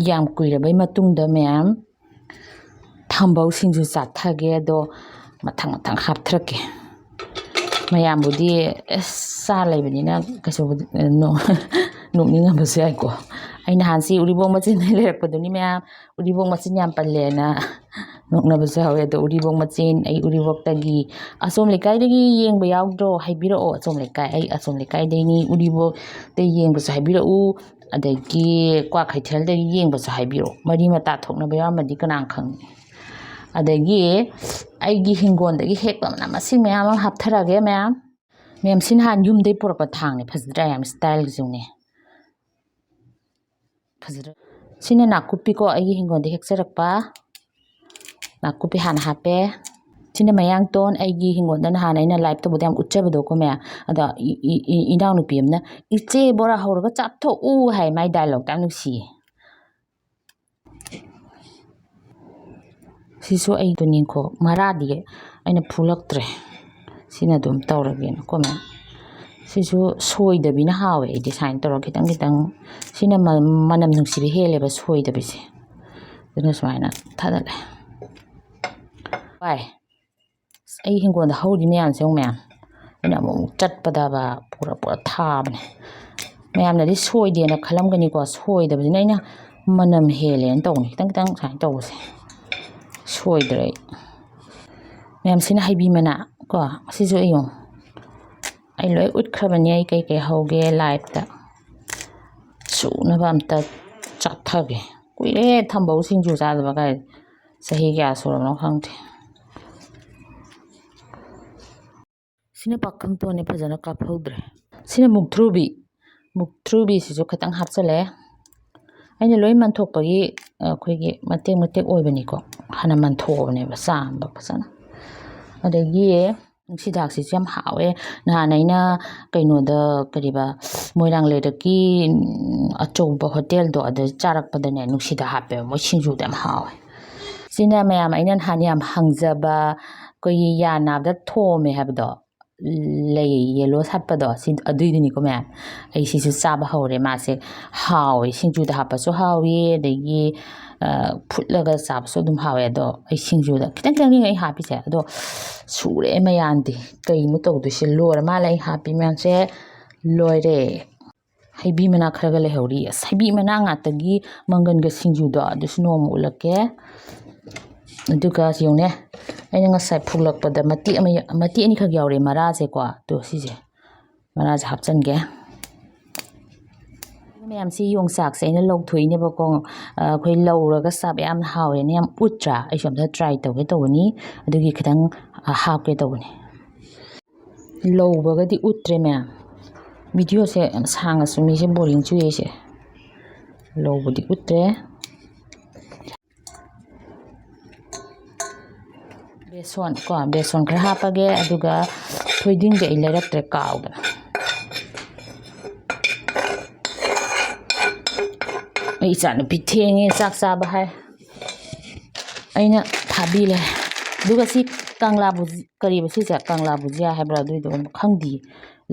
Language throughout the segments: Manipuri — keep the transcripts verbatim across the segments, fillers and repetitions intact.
ꯌꯥꯝ ꯀꯨꯏꯔꯕꯩ ꯃꯇꯨꯡꯗ ꯃꯌꯥꯝ ꯊꯝꯕꯧ ꯁꯤꯡꯖꯨ ꯆꯥꯊꯒꯦ꯫ ꯑꯗꯣ ꯃꯊꯪ ꯃꯊꯪ ꯍꯥꯞꯊꯔꯛꯀꯦ꯫ ꯃꯌꯥꯝꯕꯨꯗꯤ ꯑꯁ ꯆꯥ ꯂꯩꯕꯅꯤꯅ ꯀꯩꯁꯨꯕꯨꯗꯤ ꯅꯣ-, ꯅꯣꯛꯅꯤꯡꯉꯝꯕꯁꯨ ꯌꯥꯏꯀꯣ꯫ ꯑꯩ ꯅꯍꯥꯟꯁꯤ ꯎꯔꯤꯕꯣꯛ ꯃꯆꯤꯟꯗꯒꯤ ꯂꯩꯔꯛꯄꯗꯨꯅꯤ ꯃꯌꯥꯝ, ꯎꯔꯤꯕꯣꯛ ꯃꯆꯤꯟ ꯌꯥꯝ ꯄꯜꯂꯦꯅ ꯅꯣꯛꯅꯕꯁꯨ ꯌꯥꯎꯋꯦ꯫ ꯑꯗꯣ ꯎꯔꯤꯕꯣꯛ ꯃꯆꯤꯟ, ꯑꯩ ꯎꯔꯤꯕꯣꯛꯇꯒꯤ, ꯑꯆꯣꯝ ꯂꯩꯀꯥꯏꯗꯒꯤ ꯌꯦꯡꯕ ꯌꯥꯎꯗ꯭ꯔꯣ? ꯍꯥꯏꯕꯤꯔꯛꯑꯣ꯫ ꯑꯆꯣꯝ ꯂꯩꯀꯥꯏ, ꯑꯩ ꯑꯆꯣꯝ ꯂꯩꯀꯥꯏꯗꯩꯅꯤ꯫ ꯎꯔꯤꯕꯣꯛꯇ ꯌꯦꯡꯕꯁꯨ ꯍꯥꯏꯕꯤꯔꯛꯎ, ꯑꯗꯒꯤ ꯀ꯭ꯋꯥꯀꯩꯊꯦꯜꯗꯒꯤ ꯌꯦꯡꯕꯁꯨ ꯍꯥꯏꯕꯤꯔꯛꯎ꯫ ꯃꯔꯤ ꯃꯇꯥ ꯊꯣꯛꯅꯕ ꯌꯥꯎꯔꯝꯃꯗꯤ ꯀꯅꯥ ꯈꯪꯅꯤ꯫ ꯑꯗꯒꯤ ꯑꯩꯒꯤ ꯍꯤꯡꯒꯣꯜꯗꯒꯤ ꯍꯦꯛꯄ ꯃꯅꯥ ꯃꯁꯤꯡ ꯃꯌꯥꯝ ꯑꯃ ꯍꯥꯞꯊꯔꯛꯑꯒꯦ ꯃꯌꯥꯝ꯫ ꯃꯌꯥꯝ, ꯁꯤ ꯅꯍꯥꯟ ꯌꯨꯝꯗꯩ ꯄꯨꯔꯛꯄ ꯊꯥꯡꯅꯦ, ꯐꯖꯗ꯭ꯔꯥ? ꯌꯥꯝ styleꯒꯤꯁꯨꯅꯦ꯫ ꯐꯖꯗ꯭ꯔꯥ? ꯁꯤꯅ ꯅꯥꯀꯨꯞꯄꯤꯀꯣ, ꯑꯩꯒꯤ ꯍꯤꯡꯒꯣꯜꯗ ꯍꯦꯛꯆꯔꯛꯄ ꯅꯥꯀꯨꯞꯄꯤ ꯍꯥꯟꯅ ꯍꯥꯞꯄꯦ꯫ ꯁꯤꯅ ꯃꯌꯥꯡꯇꯣꯟ, ꯑꯩꯒꯤ ꯍꯤꯡꯒꯣꯜꯗ ꯅꯍꯥꯟ ꯑꯩꯅ live ꯇꯧꯕꯗ ꯌꯥꯝ ꯎꯠꯆꯕꯗꯣꯀꯣ ꯃꯌꯥꯝ꯫ ꯑꯗꯣ ꯏ-, ꯏ-, ꯏ-, ꯏꯅꯥꯎꯅꯨꯄꯤ ꯑꯃꯅ, "ꯏꯆꯦ, ꯕꯣꯔꯥ ꯍꯧꯔꯒ ꯆꯥꯊꯣꯛꯎ" ꯍꯥꯏ, ꯃꯥꯏ dialogueꯇꯣ ꯌꯥꯝ ꯅꯨꯡꯁꯤꯌꯦ꯫ ꯁꯤꯁꯨ ꯑꯩ ꯇꯨꯅꯤꯡꯈꯣꯛ ꯃꯔꯥꯗꯤ ꯑꯩꯅ ꯐꯨꯂꯛꯇ꯭ꯔꯦ, ꯁꯤꯅ ꯑꯗꯨꯝ ꯇꯧꯔꯒꯦꯅꯀꯣ ꯃꯌꯥꯝ꯫ ꯁꯤꯁꯨ ꯁꯣꯏꯗꯕꯤꯅ ꯍꯥꯎꯋꯦ ꯑꯩꯗꯤ, ꯁꯨꯃꯥꯏꯅ ꯇꯧꯔꯒ ꯈꯤꯇꯪ ꯈꯤꯇꯪ꯫ ꯁꯤꯅ ꯃ-, ꯃꯅꯝ ꯅꯨꯡꯁꯤꯕ ꯍꯦꯜꯂꯦꯕ ꯁꯣꯏꯗꯕꯤꯁꯦ, ꯑꯗꯨꯅ ꯁꯨꯃꯥꯏꯅ ꯊꯥꯗꯠꯂꯦ꯫ ꯚꯥꯏ, ꯑꯩ ꯍꯤꯡꯒꯣꯜꯗ ꯍꯧꯔꯤ ꯃꯌꯥꯝꯁꯦ ꯌꯦꯡꯉꯨ ꯃꯌꯥꯝ, ꯑꯩꯅ ꯑꯃꯨꯛ ꯑꯃꯨꯛ ꯆꯠꯄꯗꯕ ꯄꯨꯔ ꯄꯨꯔ ꯊꯥꯕꯅꯦ꯫ ꯃꯌꯥꯝꯅꯗꯤ ꯁꯣꯏꯗꯦꯅ ꯈꯜꯂꯝꯒꯅꯤꯀꯣ, ꯁꯣꯏꯗꯕꯁꯤꯅ ꯑꯩꯅ ꯃꯅꯝ ꯍꯦꯜꯂꯦꯅ ꯇꯧꯕꯅꯤ, ꯈꯤꯇꯪ ꯈꯤꯇꯪ ꯁꯨꯃꯥꯏꯅ ꯇꯧꯕꯁꯦ꯫ ꯁꯣꯏꯗ꯭ꯔꯦ ꯑꯩ꯫ ꯃꯌꯥꯝꯁꯤꯅ ꯍꯩꯕꯤ ꯃꯅꯥ ꯀꯣ, ꯑꯁꯤꯁꯨ ꯑꯩ ꯌꯦꯡꯉꯨ, ꯑꯩ ꯂꯣꯏ ꯎꯠꯈ꯭ꯔꯕꯅꯤ ꯑꯩ ꯀꯩꯀꯩ ꯍꯧꯒꯦ liveꯇ꯫ ꯁꯨꯅꯕ ꯑꯝꯇ ꯆꯥꯊꯒꯦ꯫ ꯀꯨꯏꯔꯦ ꯊꯝꯕꯧ ꯁꯤꯡꯖꯨ ꯆꯥꯗꯕ ꯀꯥꯏ, ꯆꯍꯤ ꯀꯌꯥ ꯁꯨꯔꯕꯅꯣ ꯈꯪꯗꯦ꯫ ꯁꯤꯅ ꯄꯥꯈꯪ ꯇꯣꯟꯅꯦ, ꯐꯖꯅ ꯀꯥꯞꯍꯧꯗ꯭ꯔꯦ꯫ ꯁꯤꯅ ꯃꯨꯛꯊ꯭ꯔꯨꯕꯤ, ꯃꯨꯛꯊ꯭ꯔꯨꯕꯤꯁꯤꯁꯨ ꯈꯤꯇꯪ ꯍꯥꯞꯆꯜꯂꯦ꯫ ꯑꯩꯅ ꯂꯣꯏ ꯃꯟꯊꯣꯛꯄꯒꯤ, ꯑꯩꯈꯣꯏꯒꯤ ꯃꯇꯦꯛ ꯃꯇꯦꯛ ꯑꯣꯏꯕꯅꯤꯀꯣ, ꯍꯥꯟꯅ ꯃꯟꯊꯣꯛꯑꯕꯅꯦꯕ ꯆꯥꯝꯕ ꯐꯖꯅ꯫ ꯑꯗꯒꯤ ꯅꯨꯡꯁꯤꯗꯥꯛꯁꯤꯁꯨ ꯌꯥꯝ ꯍꯥꯎꯋꯦ꯫ ꯅꯍꯥꯟ ꯑꯩꯅ ꯀꯩꯅꯣꯗ, ꯀꯔꯤꯕ, ꯃꯣꯏꯔꯥꯡ ꯂꯩꯔꯛꯀꯤ, ꯎꯝ, ꯑꯆꯧꯕ ꯍꯣꯇꯦꯜꯗꯣ, ꯑꯗꯨ ꯆꯥꯔꯛꯄꯗꯅꯦ, ꯅꯨꯡꯁꯤꯗꯥꯛ ꯍꯥꯞꯄꯦꯕ, ꯃꯣꯏ ꯁꯤꯡꯖꯨꯗꯣ ꯌꯥꯝ ꯍꯥꯎꯋꯦ꯫ ꯁꯤꯅ ꯃꯌꯥꯝ ꯑꯩꯅ ꯅꯍꯥꯟ ꯌꯥꯝ ꯍꯪꯖꯕ, ꯑꯩꯈꯣꯏꯒꯤ ꯌꯥ ꯅꯥꯕꯗ ꯊꯣꯝꯃꯦ ꯍꯥꯏꯕꯗꯣ, ꯂꯩ ꯌꯦꯜꯂꯣ ꯁꯥꯠꯄꯗꯣ, ꯁꯤ, ꯑꯗꯨꯏꯗꯨꯅꯤꯀꯣ ꯃꯌꯥꯝ꯫ ꯑꯩ ꯁꯤꯁꯨ ꯆꯥꯕ ꯍꯧꯔꯦ꯫ ꯃꯥꯁꯦ ꯍꯥꯎꯋꯦ, ꯁꯤꯡꯖꯨꯗ ꯍꯥꯞꯄꯁꯨ ꯍꯥꯎꯏ, ꯑꯗꯒꯤ, ꯑ, ꯐꯨꯠꯂꯒ ꯆꯥꯕꯁꯨ ꯑꯗꯨꯝ ꯍꯥꯎꯋꯦ꯫ ꯑꯗꯣ ꯑꯩ ꯁꯤꯡꯖꯨꯗ ꯈꯤꯇꯪ ꯈꯤꯇꯪꯅꯤ ꯑꯩ ꯍꯥꯞꯄꯤꯁꯦ꯫ ꯑꯗꯣ ꯁꯨꯔꯦ ꯃꯌꯥꯝꯗꯤ꯫ ꯀꯩꯅꯣ ꯇꯧꯗꯣꯏꯁꯦ? ꯂꯣꯏꯔ ꯃꯥꯜꯂꯦ ꯑꯩ ꯍꯥꯞꯄꯤ ꯃꯌꯥꯝꯁꯦ꯫ ꯂꯣꯏꯔꯦ꯫ ꯍꯩꯕꯤ ꯃꯅꯥ ꯈꯔꯒ ꯂꯩꯍꯧꯔꯤ꯫ ꯑꯁ, ꯍꯩꯕꯤ ꯃꯅꯥ ꯉꯥꯛꯇꯒꯤ ꯃꯪꯒꯟꯒ ꯁꯤꯡꯖꯨꯗꯣ, ꯑꯗꯨꯁꯨ ꯅꯣꯡꯃ ꯎꯠꯂꯛꯀꯦ꯫ ꯑꯗꯨꯒ ꯁꯤ ꯌꯦꯡꯉꯨꯅꯦ, ꯑꯩꯅ ꯉꯁꯥꯏ ꯐꯨꯛꯂꯛꯄꯗ ꯃꯇꯦꯛ ꯑꯃ, ꯃꯇꯦꯛ ꯑꯅꯤꯈꯛ ꯌꯥꯎꯔꯦ ꯃꯔꯥꯁꯦꯀꯣ꯫ ꯑꯗꯣ ꯁꯤꯁꯦ, ꯃꯔꯥꯁꯦ ꯍꯥꯞꯆꯤꯟꯒꯦ꯫ ꯃꯌꯥꯝꯁꯤ ꯌꯣꯡꯆꯥꯛꯁꯦ ꯑꯩꯅ ꯂꯧꯊꯣꯛꯏꯅꯦꯕꯀꯣ꯫ ꯑ, ꯑꯩꯈꯣꯏ ꯂꯧꯔꯒ ꯆꯥꯕ ꯌꯥꯝꯅ ꯍꯥꯎꯋꯦꯅ ꯌꯥꯝ ꯎꯠꯇ꯭ꯔꯥ? ꯑꯩꯁꯨ ꯑꯝꯇ try ꯇꯧꯒꯦ ꯇꯧꯕꯅꯤ꯫ ꯑꯗꯨꯒꯤ ꯈꯤꯇꯪ, ꯑ, ꯍꯥꯞꯀꯦ ꯇꯧꯕꯅꯤ꯫ ꯂꯧꯕꯒꯗꯤ ꯎꯠꯇ꯭ꯔꯦ ꯃꯌꯥꯝ꯫ Videoꯁꯦ ꯌꯥꯝ ꯁꯥꯡꯉꯁꯨ ꯃꯤꯁꯦ boring ꯆꯨꯏꯌꯦ ꯑꯩꯁꯦ꯫ ꯂꯧꯕꯗꯤ ꯎꯠꯇ꯭ꯔꯦ꯫ ꯕꯦꯁꯣꯟ ꯀꯣ, ꯕꯦꯁꯣꯟ ꯈꯔ ꯍꯥꯞꯄꯒꯦ, ꯑꯗꯨꯒ ꯊꯣꯏꯗꯤꯡꯗꯤ ꯑꯩ ꯂꯩꯔꯛꯇ꯭ꯔꯦ, ꯀꯥꯎꯗꯅ꯫ ꯑꯩ ꯏꯆꯥꯅꯨꯄꯤ ꯊꯦꯡꯉꯦ ꯆꯥꯛ ꯆꯥꯕ ꯍꯥꯏ꯫ ꯑꯩꯅ ꯊꯥꯕꯤꯔꯦ꯫ ꯑꯗꯨꯒ ꯁꯤ ꯀꯪꯂꯥ ꯕꯨꯖꯤ-, ꯀꯔꯤꯕ ꯁꯤꯁꯦ? ꯀꯪꯂꯥ ꯕꯨꯖꯤꯌꯥ ꯍꯥꯏꯕ꯭ꯔꯥ? ꯑꯗꯨꯏꯗꯣ ꯈꯪꯗꯤꯌꯦ꯫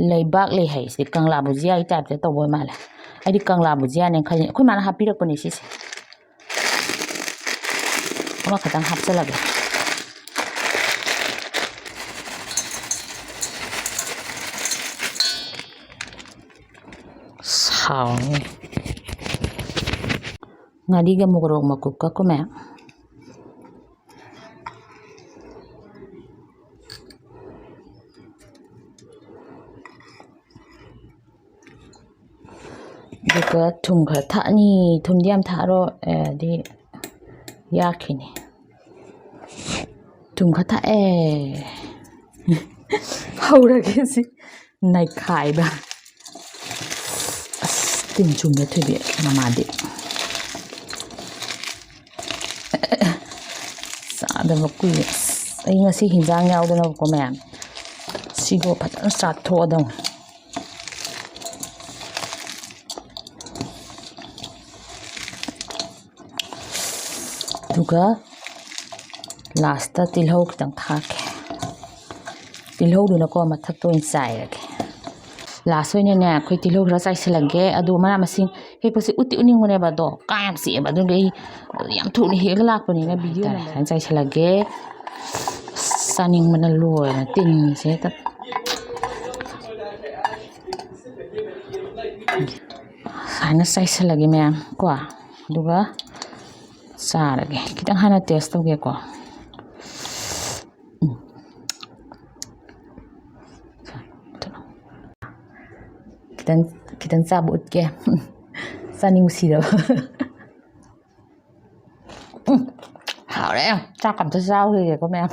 ꯂꯩꯕꯥꯛ ꯂꯩ ꯍꯥꯏꯁꯦ ꯀꯪꯂꯥ ꯕꯨꯖꯤꯌꯥꯒꯤ typeꯇ ꯇꯧꯕ ꯃꯥꯜꯂꯦ꯫ ꯑꯩꯗꯤ ꯀꯪꯂꯥ ꯕꯨꯖꯤꯌꯥꯅꯦ ꯈꯜꯂꯤ꯫ ꯑꯩꯈꯣꯏ ꯃꯥꯅ ꯍꯥꯞꯄꯤꯔꯛꯄꯅꯦ ꯁꯤꯁꯦ꯫ ꯑꯃꯈꯛꯇꯪ ꯍꯥꯞꯆꯜꯂꯒꯦ꯫ ꯁꯥꯎꯅꯤ꯫ ꯉꯥꯔꯤꯒ ꯃꯣꯔꯣꯛ ꯃꯀꯨꯞꯀ ꯀꯨꯝꯃꯦ꯫ ꯑꯗꯨꯒ ꯊꯨꯝ ꯈꯔ ꯊꯥꯛꯑꯅꯤ꯫ ꯊꯨꯝꯗꯤ ꯌꯥꯝ ꯊꯥꯛꯑꯔꯣꯏ, ꯑꯗꯤ ꯌꯥꯛꯈꯤꯅꯤ꯫ ꯊꯨꯝ ꯈꯔ ꯊꯥꯛꯑꯦ꯫ ꯍꯧꯔꯒꯦ ꯁꯤ ꯅꯩꯈꯥꯏꯕ꯫ ꯑꯁ, ꯇꯤꯟ ꯆꯨꯝꯃꯦ ꯊꯣꯏꯕꯤ ꯃꯃꯥꯗꯤ꯫ ꯆꯥꯗꯕ ꯀꯨꯏꯔꯦ꯫ ꯑꯁ, ꯑꯩ ꯉꯁꯤ ꯍꯤꯟꯖꯥꯡ ꯌꯥꯎꯗꯅꯕꯀꯣ ꯃꯌꯥꯝ, ꯁꯤꯒ ꯐꯖꯅ ꯆꯥꯊꯣꯛꯑꯗꯧꯅꯤ꯫ ꯑꯗꯨꯒ lastꯇ ꯇꯤꯜꯍꯧ ꯈꯤꯇꯪ ꯊꯥꯛꯀꯦ꯫ ꯇꯤꯜꯍꯧꯗꯨꯅꯀꯣ ꯃꯊꯛꯇ ꯑꯣꯏꯅ ꯆꯥꯏꯔꯒꯦ꯫ ꯂꯥꯁ ꯑꯣꯏꯅꯅꯦ ꯑꯩꯈꯣꯏ ꯇꯤꯜꯍꯧ ꯈꯔ ꯆꯥꯏꯁꯤꯜꯂꯒꯦ꯫ ꯑꯗꯣ ꯃꯅꯥ ꯃꯁꯤꯡ ꯍꯦꯛꯄꯁꯦ ꯎꯠꯇꯤ ꯎꯠꯅꯤꯡꯕꯅꯦꯕ, ꯑꯗꯣ ꯀꯥꯡ ꯌꯥꯝ ꯆꯤꯛꯑꯦꯕ, ꯑꯗꯨꯒꯤ ꯑꯩ ꯌꯥꯝ ꯊꯨꯅ ꯍꯦꯛꯑꯒ ꯂꯥꯛꯄꯅꯤꯅ ꯚꯤꯗꯤꯑꯣ ꯍꯥꯏꯇꯥꯔꯦ꯫ ꯁꯨꯃꯥꯏꯅ ꯆꯥꯏꯁꯤꯜꯂꯒꯦ꯫ ꯑꯁ, ꯆꯥꯅꯤꯡꯕꯅ ꯂꯣꯏꯔꯦ ꯇꯤꯟꯁꯦ ꯍꯦꯛꯇ꯫ ꯁꯨꯃꯥꯏꯅ ꯆꯥꯏꯁꯤꯜꯂꯒꯦ ꯃꯌꯥꯝ ꯀꯣ, ꯑꯗꯨꯒ ꯆꯥꯔꯒꯦ꯫ ꯈꯤꯇꯪ ꯍꯥꯟꯅ ꯇꯦꯁ ꯇꯧꯒꯦꯀꯣ꯫ ꯎꯝ꯫ ꯈꯤꯇꯪ, ꯈꯤꯇꯪ ꯆꯥꯕ ꯎꯠꯀꯦ꯫ ꯆꯥꯅꯤꯡꯕ ꯁꯤꯔꯕ꯫ ꯎꯝ, ꯍꯥꯎꯔꯦ꯫ ꯆꯥꯛ ꯑꯝꯇ ꯆꯥꯔꯨꯈꯤꯒꯦꯀꯣ ꯃꯌꯥꯝ꯫